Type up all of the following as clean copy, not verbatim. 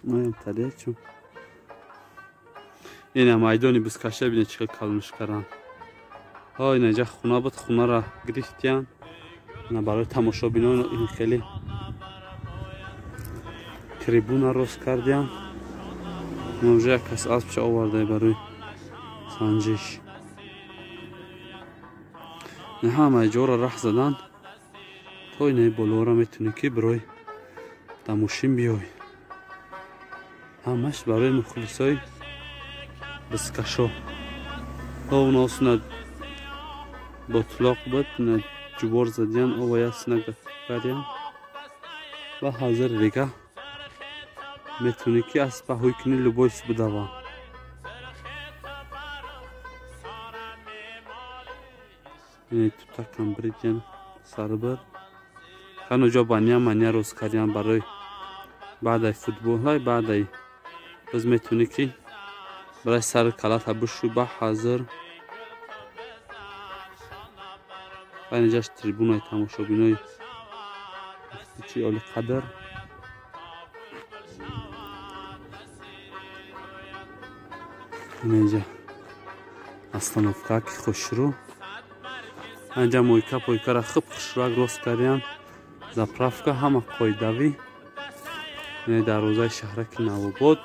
Моям тадечу. Ина майдони бизкаша бина чӣ хел калонш кардан. Ҳо ина ҷа хона буд, хонара гирифтиян. Ина барои тамошобинон ин хеле трибуна рост кардиян. Уже як кас аспча оварда барои санҷиш. Ҳамаи ҷоро раҳ задан то инаи болоро метавонӣ ки барои дар мошин биёй. Ҳамаш барои мухлисои бизкашо. Оносна ботлоқ буд, ина ҷубор задиян, оваясна кардиян ва ҳазир дига метавонӣ ки аспа ҳуй кунӣ, любой бидава. Тутакам бридян сарбир. Ҳануҷо баня маня рост кардян барои баъдаи футболҳай, баъдаи боз метавонӣ ки барои сари калата бишӯй ба ҳазир. Инҷаш трибунаи тамошобинои чи олиқадр. Инҷа остановка ки хушрӯ. Анҷа мойка пойкара хуб хушрӯак рост кардян. Заправка ҳама қоидавӣ. Ина дарвозаи шаҳраки Навобод.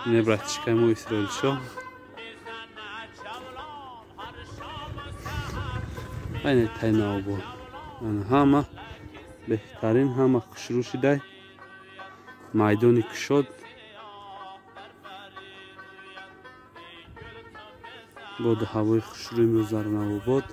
Ина братишкаи мо Исроилшоҳ. Ина тай Навобод. Ҳама беҳтарин, ҳама хушрӯ шидай. Майдони кушод. Боду ҳавои хушрӯ имрӯз дар Навобод.